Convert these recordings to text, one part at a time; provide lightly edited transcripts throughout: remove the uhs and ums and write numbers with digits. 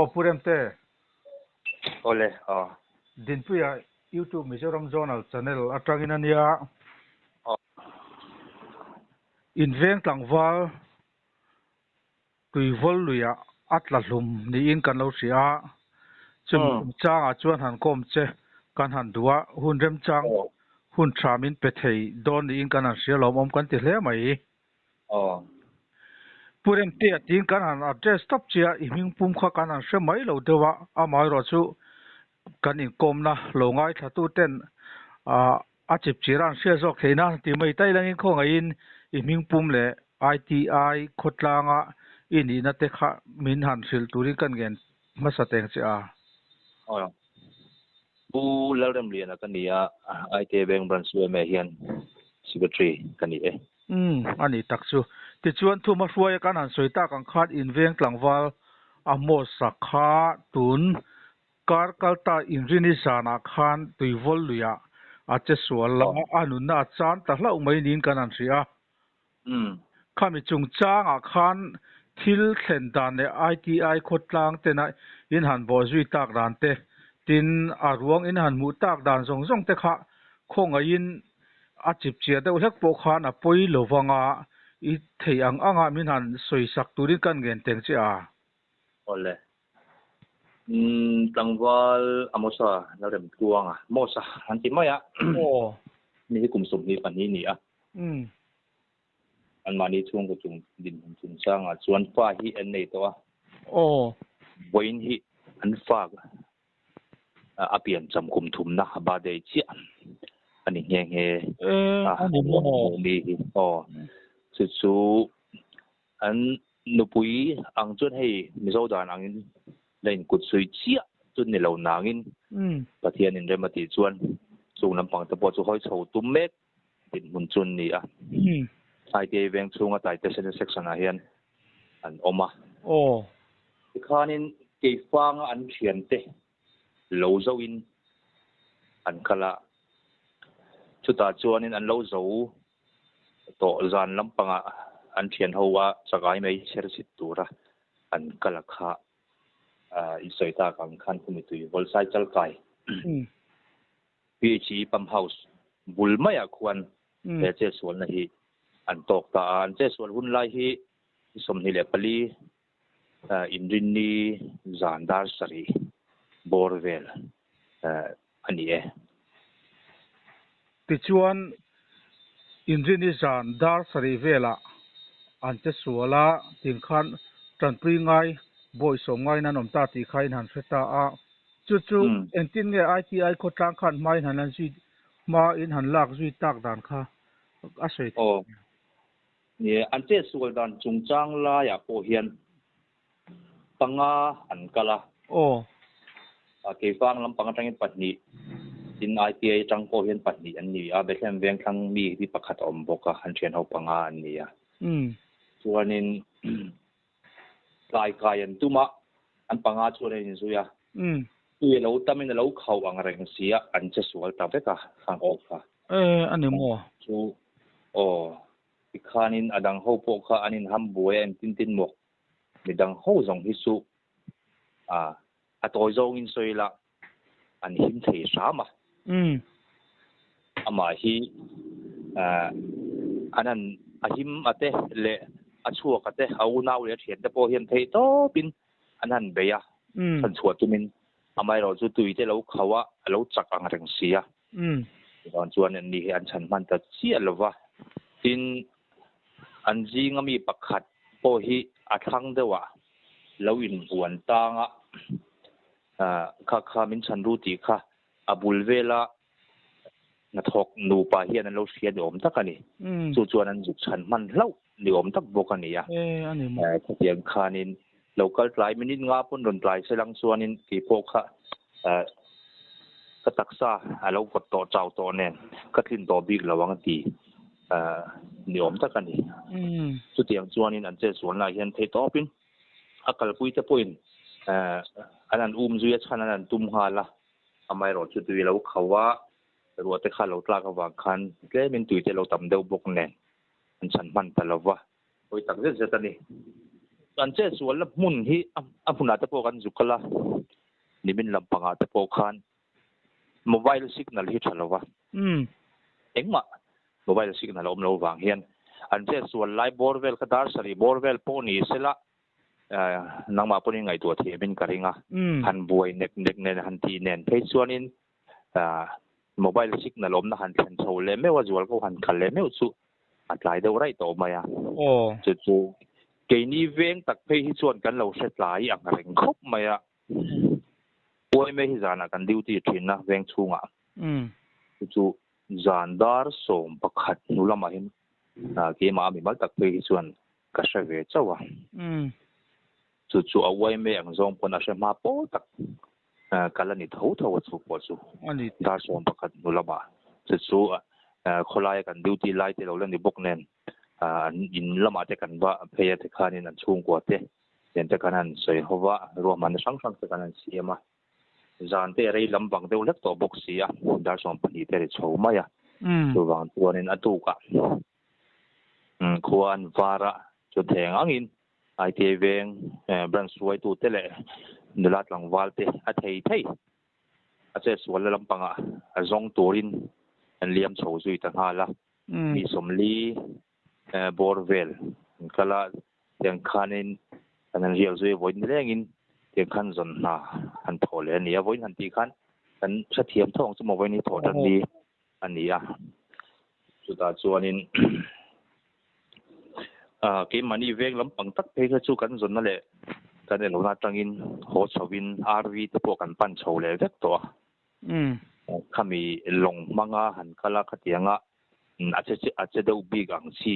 Aw Pu Remte. Awle aw. Dinpuia YouTube Mizoram Zonal Channel atangin a nia. Aw. Inveng tlangval Tuivawl luiah a tla hlum niin kan lo hria a, chumi chungchangah chuan han kawm che kan han duh a, hun remchang hun tha min pe thei dawn niin kan han hria lawmawm kan ti hle mai. Pu Remtea tiin kan han address tawp che a, i hming pum kha kan han hre mai lo deuh a, amaherawhchu kan inkawmna lo ngaithlatu ten a chip chira an hriat zawk theihna tih mai tai langin khawngaihin i hming pum leh ITI khawtlanga i nihna te kha min han hrilh turin kan ngen hmasa teng che a. Aw. Pu Lalremliana ka ni a, ITI Bank Branch UMA hian Secretary ka ni e. Umm, a ni tak chu. Tichuan thuma hruaia kan han sawi tak ang khan inveng tlangval a hmawsa kha tun Kar kalta inrini zanah khan tuivawl luiah a che sual a, a nunna a chan ta hlauh mai niin kan han hria a. Khami chungchangah khan thil thlen dan leh ITI khawtlang tena in han bawh zui tak dan te, tin a ruang in han hmuh tak dan zawng zawng te kha khawngaihin a chipchiah deuh hlek pawh khan a pawi lo vanga i thei ang anga min han sawisak turin kan ngen teng che a. Awle. Umm tlangval Amosa Lalremtluanga, Mosa an ti mai a. Aw. Mi hi kum 22 ni a. Umm. Anmahni chhungkaw chung dinhmun chungchangah chuan fa hi an nei tawh a. Aw. Vawiin hi an fa a pian cham kum thumna birthday chiah a ni nghe nghe. E, a ni maw? Mi hi. Aw. Chu chu An nupui ang chuan hei Mizo dan angin la inkut sui chiah chu ni lo nangin Pathianin rem a tih chuan chung lampang te pawh chu hawi chho tum mek dinhmun chu an ni a. ITI veng chhunga Taite Senior Section ah hian an awm a. Tikhanin Keifanga an thiante lo zoin an kal a, chutah chuanin an lo zo Tawh zan lampangah an thian ho a chakai mai chher chhit tura an kal a kha i sawi tak ang khan khumi tui Vawlsai Chalkai PHE Pump House bul maiah khuan he chetsualna hi an tawk ta a. An chetsual hun lai hi 24 Inrinni zan dar sarih bawr vel a ni e. Tichuan, Inrini zan dar sarih velah an che sual a, tin khan tanpui ngai bawi sawm ngaiin an awm ta tih kha in han hre ta a. Chu chu engtin nge ITI khawtlang khan hmain han lan zui hma in han lak zui tak dan kha a sawi theih ang. Ni, an che sual dan chungchang laiah pawh hian panga an kal a. Aw. Keifang lampang atangin pahnih, tin IPA atang pawh hian pahnih an ni a, Bethlehem Vengthlang mi hi pakhat a awm bawk a, an thian ho panga an ni a. Chuanin tlai kai an tum a, an panga chuan an inzui a. Tui a lo tamin a lo khauh ang reng si a, an che sual ta vek a, khang ho kha. E, a ni maw? Chu, aw, tikhanin a dang ho pawh kha an inham buai a, engtin tin maw? Midang ho zawng hi chu a tawi zawngin sawi ila an him thei hram a. Amah hi an han a him a te leh a chhuak a te a unau leh a thiante pawh hian theih tawpin an han bei a, chhan chhuah tumin amaherawh chu tui te lo khauh a, a lo chak ang reng si a. Chuvang chuan an ni hi an chhan hman ta chiah lo va, tin an zinga mi pakhat pawh hi a thlang deuh a, lo inbuan tang a, kha kha min chhan ru tih kha a bul vela hnathawk nupa hian an lo hria ni awm tak a ni. Chu chuan an zuk chhan hman hlauh ni awm tak bawk a ni a. Khatiang khanin lo kal tlai minute nga pawn rawn tlai se lang chuanin kei pawh kha ka taksa a lo vawt tawh chau tawh nen ka tlin tawh bik lo ang ti ni awm tak a ni. Chutiang chuanin an chetsual lah hian theih tawpin a kalpui te pawhin an han um zui a chhan an han tum nghal a, amaherawhchu chu tui a lo khauh a, ruah te kha a lo tlak avang khan tlemin tui te a lo tam deuh bawk nen an chhan hman ta lo va. Pawi tak zet zet a ni. An che sual na hmun hi a hmunah te pawh kan zuk kal a, nimin lampangah te pawh khan mobile signal hi tha lova. Engmah mobile signal a awm lo vang hian an che sual lai bawr vel kha dar sarih bawr vel pawh ni sela nangmah pawhin ngaihtuah thiamin ka ring a. Han buai nek nek nen han tih nen phei chuanin mobile signal awmna han thlen chho leh meuh a, zual ko han kal leh meuh chu a tlai deuh raih tawh mai a. Chu chu keini veng tak phei hi chuan kan lo hre tlai ang reng khawp mai a. Uaime hi zanah kan duty thin a veng chhungah. Chu chu zan dar 11 hnu lamah hian keimah a mimal tak phei hi chuan ka hre ve chauh a. Chu chu a uaime ang zawng pawn a hre hma pawl tak kal a ni tho tho a chu pawh chu. Dar 11 hnu lamah chu chu khawlaia kan duty lai te lo la ni bawk nen an in lamah te kan va phei a tikhanin an chhungkua te nen te khan an sawi ho va, ruahmanna hrang hrang te khan an siam a. Zan te rei lam bang deuh hlek tawh bawk si a, dar 12 te ri chho mai a. Chuvang chuanin a tukah khua an var a, chu theng angin ITI veng branch hruaitute leh nula tlangval te a thei thei a chetsual na lampangah a zawng turin an liam chho zui ta nghal a. Mi 40 bawr vel an kal a, tiang khanin an han riak zui a, vawiin nilengin tiang khan zawn hna han thawh leh a ni a. Vawiin han tih khan kan hrethiam tho ang chu maw vawiin hi thawh tan ni a ni a. Chutah chuanin keimahni veng lampang tak phei kha chu kan zawnna leh kan elona atangin haw chhovin RV te pawh kan pan chho leh vek tawh a. Khami lawng hmanga han kal a khatianga a che a che deuh bik ang chi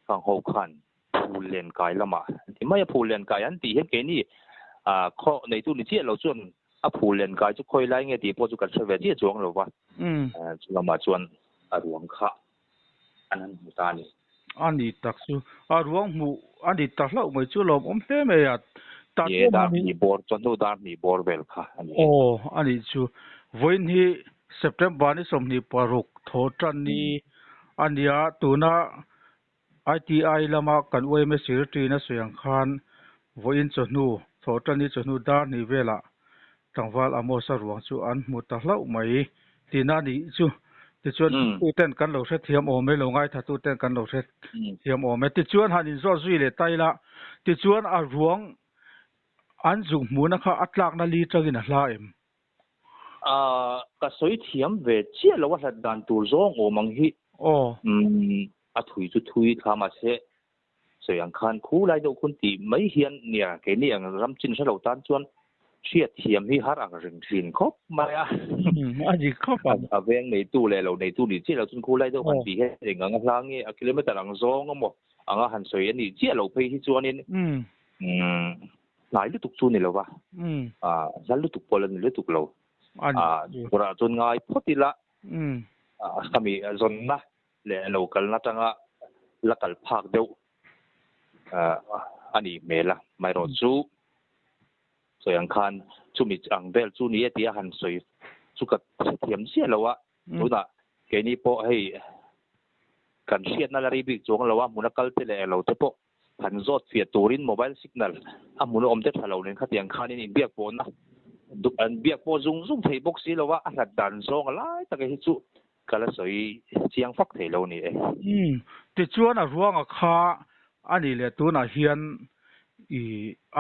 khang ho khan phul len kai lamah an ti mai a, phul len kai an tih hian keini khaw neitu ni chiah lo chuan a phul len kai chu khawi lai nge tih pawh chu kan hre ve chiah chuang lo va. Chu lamah chuan a ruang kha an han hmu ta a ni. A ni tak chu a ruang hmuh a ni ta hlauh mai chu lawm awm hle mai a. Ta chuan dar hnih bawr chuan hnu dar hnih bawr vel kha a ni. Aw a nih chu. Vawiin hi September ni 26 thaw tan ni a nia tuna ITI lama kan UMA secretary na sawi ang khan vawiin chawhnu thaw tan ni chawhnu dar hnih velah tlangval Amos-a ruang chu an hmu ta hlauh mai tihna a nih chu. Tichuan tuten kan lo hrethiam awm e, lo ngaithla tuten kan lo hrethiam awm e. Tichuan han inzawt zui leh ta ila, tichuan a ruang an zuk hmuhna kha a tlakna li tangin a hla em? Ka sawi thiam ve chiah lo a hlat dan tur zawng awm ang hi. A thui chu thui thla mahse sawi ang khan khu lai deuh khun tih mai hian nia keini ang ram chin hre lo tan chuan hriat thiam hi har ang ring thin khawp mai a. A dik khawp ang. A veng neitu leh lo neitu nih chiah lo chuan khu lai deuh han tih hian eng ang a hla nge a kilometer ang zawng emaw anga han sawi a nih chiah lo phei hi chuanin hnai lutuk chu ni lo va, hla lutuk pawh la ni lutuk lo. Turah chuan ngai phawt ila khami zawnna leh lo kalna atanga la kal phak deuh a nih hmel a. Amaherawh chu sawi ang khan chumi ang vel chu ni e tia han sawi chu ka hrethiam chiah lo a. Tunah keini pawh hei kan hriatna la ri bik chuang lo a, hmuna kal te leh lo te pawh han zawt fiah turin mobile signal a hmun awm te tha lo nen khatiang khanin inbiak pawhna an biak pawh zung zung thei bawk si lo a, a hlat dan zawng a lai taka hi chu ka la sawi chiang fak thei lo ni e. Tichuan a ruanga kha a nih leh tunah hian i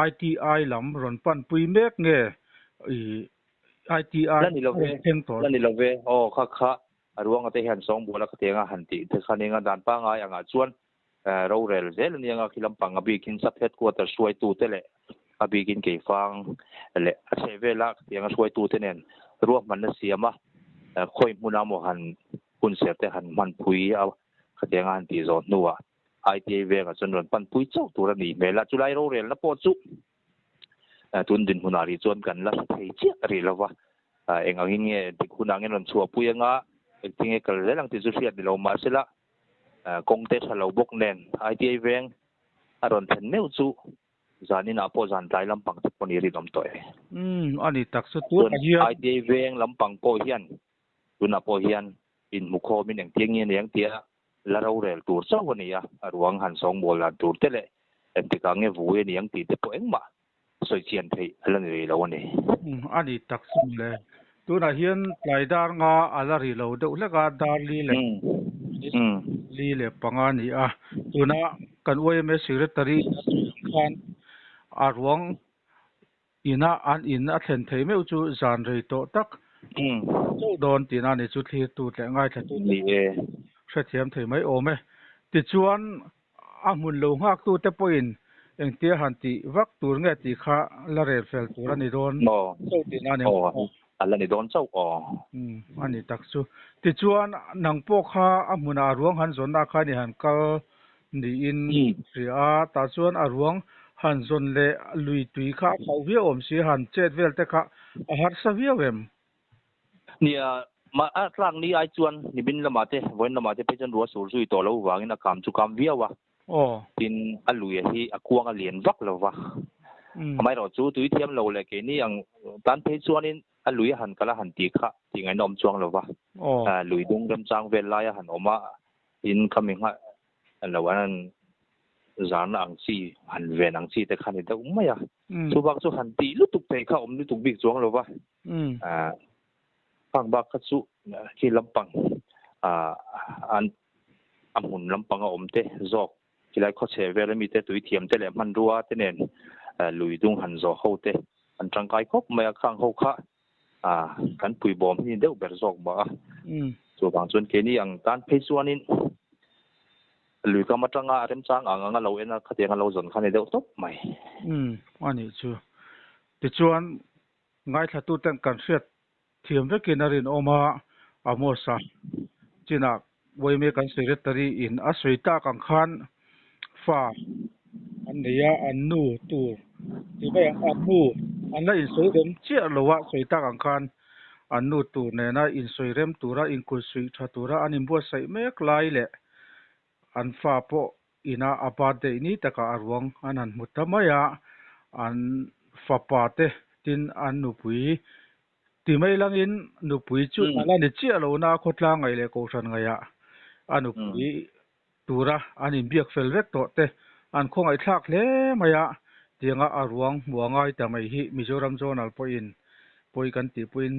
ITI lam rawn panpui mek nge i ITI La ni lo ve, la ni lo ve, aw kha kha a ruanga te hian sawngbuala khatianga han tih te kha nia dan pangai angah chuan rorel zel a nia khi lampang a bikin sub headquarter hruaitute leh a bikin keifang leh a chheh vela khatianga hruaitute nen ruahmanna siam a khawi hmuna maw han hun ser te han hmanpui a khatianga han tih zawh hnuah ITI vengah chuan rawn panpui chauh tur a nih hmel a, chulai rorelna pawh chu tun dinhmunah rih chuan kan la hre thei chiah rih lova eng angin nge dik hunah nge rawn chhuahpui anga engtin nge kal zel ang tih chu hriat ni lo mahsela kawng te tha lo bawk nen ITI veng a rawn thlen meuh chu zaninah pawh zan tlai lampang te pawh ni rinawm tawh e. A ni tak chu tunah hian. ITI veng lampang pawh hian tunah pawh hian inhmukhawmin engtiang nge ni ang tia la rorel tur chauh a ni a, a ruang han sawngbawl dan tur te leh Engtikah nge vui a ni ang tih te pawh engmah sawi chian theih a la ni rih lo a ni. A ni tak chu le. Tunah hian tlai dar nga a la ri lo deuh hlek a, dar li leh li leh panga a ni a. Tuna kan YMA Secretary a sawi ang khan a ruang ina an in a thlen thei meuh chu zan rei tawh tak chauh dawn tihna a ni chu thlirtu leh ngaithlatu te hrethiam thei mai awm e. Tichuan A hmun lo nghaktute pawhin engtia han tih vak tur nge tih kha la rel fel tur a ni dawn chauh tihna a ni maw? Aw, a la ni dawn chauh aw. Umm, a ni tak chu. Tichuan, nang pawh kha a hmunah a ruang han zawnna kha ni han kal niin hria a, tah chuan a ruang han zawn leh lui tui kha a khauh viau awm si, han chet vel te kha a harsa viau em? Nia, mah a tlak ni ai chuan nimin lamah te, vawiin lamah te phei chuan ruah sur zui tawh lo vangin a kam chu kam viau a. Tin, a lui hi a kuang a lian vak lo va. Amaherawhchu tui thiam lo leh keini ang tan phei chuanin a lui a han kal a han tih kha tih ngaihna awm chuang lo va. Lui dung remchang vel laia han awm a, tin khami nghah lo an han zarna ang chi, han ven ang chi te kha ni deuh mai a. Chuvang chu han tih lutuk thei kha awm lutuk bik chuang lo va. Khang bak kha chu khi lampang an a hmun lampanga awm te zawk khilai khawchhe vel ami te tui thiam te leh hmanrua te nen lui dung han zawh ho te an tangkai khawp mai a. Khang ho kha kan puibawm hi ni deuh ber zawk mah a. Chuvang chuan keini ang tan phei chuanin lui kam atanga a remchang ang anga lo en a khatiang a lo zawn kha ni deuh tawp mai. Umm a nih chu. Tichuan ngaithlatuten kan hriat thiam vekin a rinawm a, Amos-a chinah Uaime kan secretary in a sawi tak ang khan fa an nei a, an nu tur ti mai ang, an nu an la insawi rem chiah lo a sawi tak ang khan an nu tur nena insawi rem tura inkulsuih tha tura an inbuatsaih mek lai leh an fa pawh ina a birthday ni takah a ruang an han hmu ta mai a, an fapa te tin an nupui ti mai langin nupui chu a la ni chiah lo na khawtlang ngaih leh kohhran ngaihah a nupui tura an inbiak fel vek tawh te an khawngaihthlak hle mai a, tianga a ruang hmu a ngai ta mai hi Mizoram Zonal pawhin pawi kan tih pawhin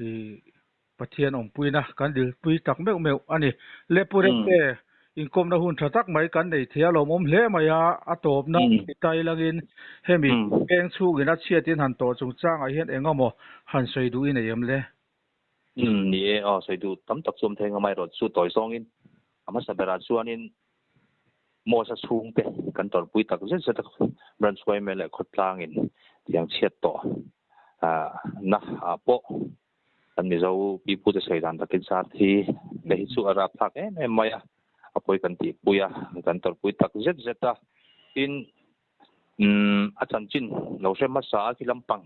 ih Pathian awmpuina kan dilpui tak meuh meuh a ni. Le Pu Remte, inkawmna hun tha tak mai kan nei thei a lawmawm hle mai a, a tawpna ti tai langin hemi peng chhungin a chhiatin han tawh chungchangah hian eng emaw han sawi duh i nei em le? Umm ni e, aw sawi duh tam tak chu awm thei ang amaherawh chu tawi zawngin a hmasa berah chuanin Mosa chhungte kan tawrhpui tak zet zet a, Branch yma leh khawtlangin tiang chhiat tawh na ah pawh Kan Mizo pipute sawi dan takin sar thi te hi chu a rap thlak em em mai a, a pawi kan tihpui a, kan tawrhpui tak zet zet a. Tin, umm a chanchin lo hre hmasa a khi lampang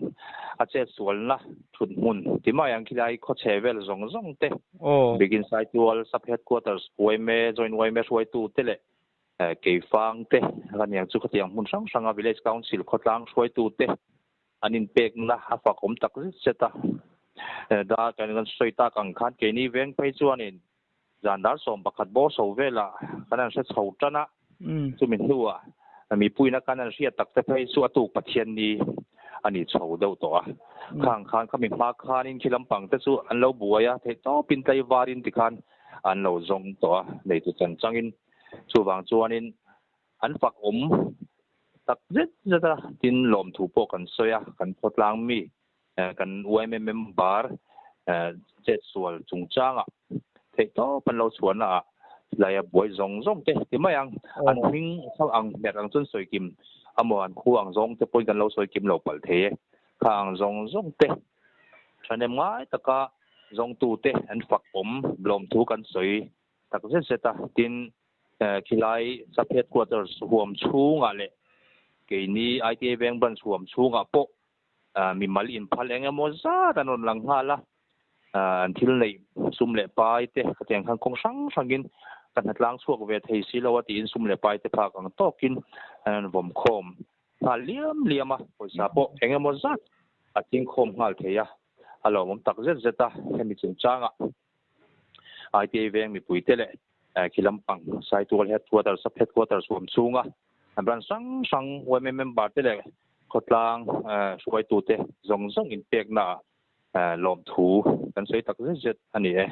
a chet sualna thut hmun ti mai ang khilai khawchhe vel zawng zawng te, Bikin Saitual Sub Headquarters yma Joint yma hruaitu te leh Keifang te ka niang chu khatiang hmun hrang hranga Village Council khawtlang hruaitu te An inpekna a fak awm tak zet zet a. Dar kan kan sawi tak ang khan keini veng phei chuanin zan dar 11 bawr chho velah kan han hre chho tan a. Chumi hnuah mipuina kan han hriat tak te phei chu a tuk Pathian ni a ni chho deuh tawh a. Khang khan khami hma khanin khi lampang te chu an lo buai a, theihtawpin tlaivarin tikhan an lo zawng tawh a, neitu chan changin. Chuvang chuanin An fak awm tak zet zet a, tin lawmthu pawh kan sawi a, kan khawtlang mi kan yma member chetsual chungchangah theihtawp an lo chhuahna ah laia buai zawng zawng te ti mai ang, an hming ang hmer ang chuan sawi kim amaw an khu ang zawng te pawhin kan lo sawi kim lo palh thei e, kha ang zawng zawng te thahnem ngai taka zawngtute an fak awm lawmthu kan sawi tak zet zet a, tin Khilai Sub Headquarters huam chhungah leh keini ITA Veng Branch huam chhungah pawh mimal inphal eng emaw zat an rawn lang nghal a, an thil neih sum leh pai te khatiang khan kawng hrang hrangin ka hnatlang chhuak ve thei si lo a tiin sum leh pai te phak ang tawkin an rawn vawm khawm nghal liam liam a, pawisa pawh eng emaw zat a chingkhawm nghal thei a, a lawmawm tak zet zet a, hemi chungchangah ITA Veng mipuite leh khi lampang Saitual Headquarters, Sub Headquarters huam chhunga Branch hrang hrang yma member te leh khawtlang hruaitute zawng zawng inpekna ah lawmthu kan sawi tak zet zet a ni e.